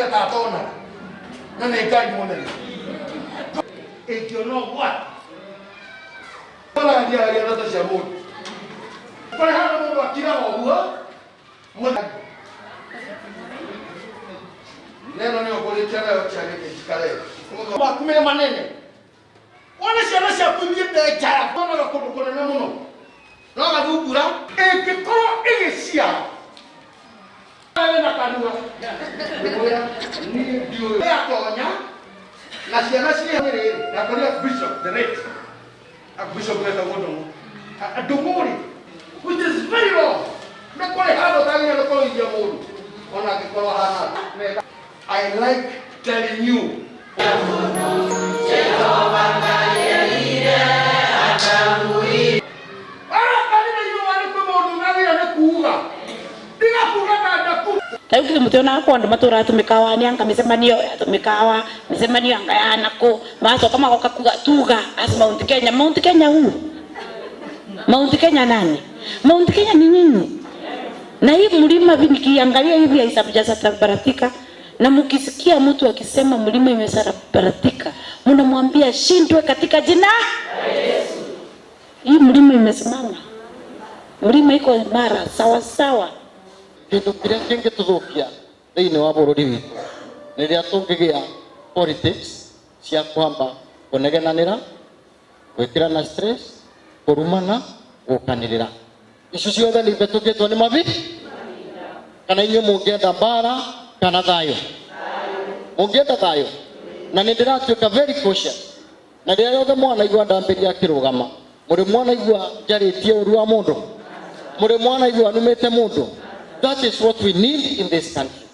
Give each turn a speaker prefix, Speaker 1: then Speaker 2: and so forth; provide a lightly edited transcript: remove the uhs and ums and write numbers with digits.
Speaker 1: Ta atonaga na nĩ Ngai mũnene ĩngĩona ũgwati onaga ndiaragia ndeto cia mũndũ kũrĩ handũ mũndũ akiraga ũguo. Neno nĩyo ngũrĩkia nayo kĩarĩ njikare maku me manene wone ciana ciaku ithiĩte njara onaga kũndũ kũnene mũno no gathungura ĩngĩkorwo ĩgĩciara na kanua ngũkwĩra niĩ ndiũĩ atonya na ciana ciĩ rĩrĩ ndakorire bishop, the late bishop wetagwo Ndũng'ũ. Ndũng'ũ rĩ, which is very wrong, nĩ kũrĩ handũ ũtagĩrĩire nĩ kũrũithia mũndũ ona angĩkorwo ahana atĩa. I like telling you. Kanitha igũrũ nĩ kwĩ mũndũ ũragĩrĩire nĩ kuuga tiga kuuga na ndaku.
Speaker 2: Ta rĩu githĩ mũtionaga kwĩ andũ matũraga tũmĩkawa nĩ anga mĩcemanio ya tũmĩkawa, mĩcemanio anga ya nakũ, magacoka magoka kuga tuga as Mount Kenya. Mount Kenya who? Mount Kenya nani? Mount Kenya ni nyinyi. Na hii mlima nikiangalia hivi haijasambaratika. Na mkisikia mtu akisema mlima imesambaratika, mnamwambia shindwe katika jina Hii mlima imesimama, mlima iko imara sawa sawa.
Speaker 3: Kĩndũ kĩrĩa kĩngĩtũthũkia thĩinĩ wa bũrũri witũ nĩ rĩrĩa tũngĩgĩa politics cia kwamba kũnegenanĩra, gwĩkĩrana stress, kũrumana, gũkanĩrĩra. Icio ciothe nĩ ibetũkĩtwo nĩ mabi. Kana inyuĩ mũngĩenda mbara kana thayũ? Mũngĩenda thayũ. Na nĩ ndĩratuĩka very cautious. Na rĩrĩa rĩothe mwana igua ndambĩria akĩrũgama, mũrĩ mwana igua njarĩtie ũru wa mũndũ, mũrĩ mwana igua numĩte mũndũ. That is what we need in this country.